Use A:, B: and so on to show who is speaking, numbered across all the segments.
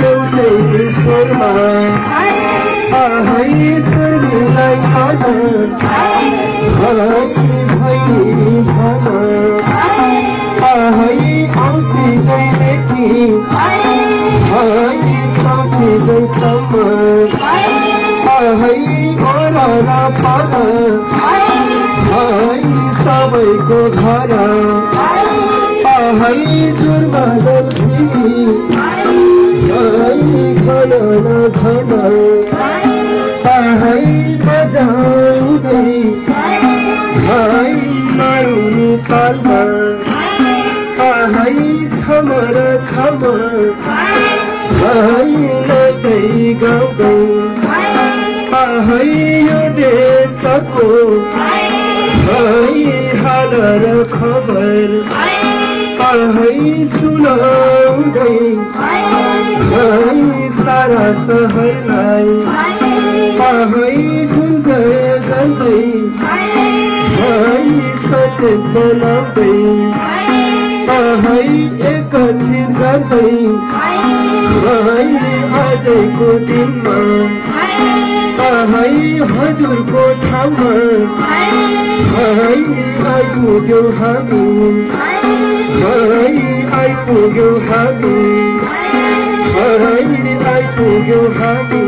A: एउटै स्वरमा छोरीलाई भैनी औसी गएकी चौथी गइसम्म ओरा पाल सबैको घर जुर्मादल तिमी खलन धन बजाउँदै मारुनी तालमा छमर छम नाच्दै गाउँदै यो देशको हाल र खबर सुनाउँदै सारा सहरलाई गुन्जय गर्दै सचेत बनाउँदै एकत्रित गर्दै आजको दिनमा हजुरको ठाउँमा आइपुग्यौ हामी आइपुग्यौ हामी आइपुग्यौ हामी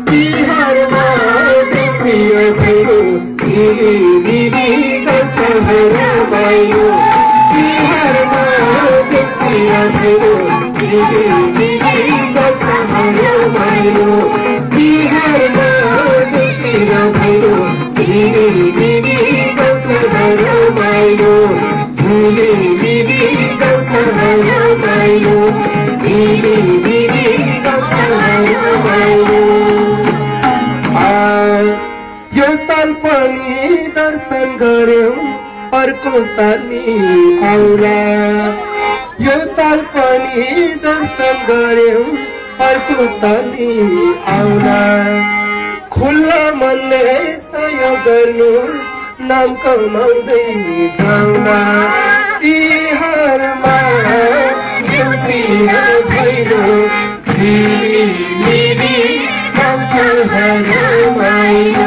A: तिहारमा देशीय भयो दिदी दशहर भयो तिहारमा देशीय भयो दिदी दशहर भयो तिहारमा देशीय भयो दिदी दशहर भयो दिदी दशहर भयो दिदी दशहर भयो यो साल पनि दर्शन गर्यौं अर्को साल आउला यो साल पनि दर्शन गर्यौं अर्को साल आउला खुल्ला मनले सहयोग गर्नु नाम कमाउँदै जाउँला तिहारमा देउसी भैलो झिलिमिली दशहर भयो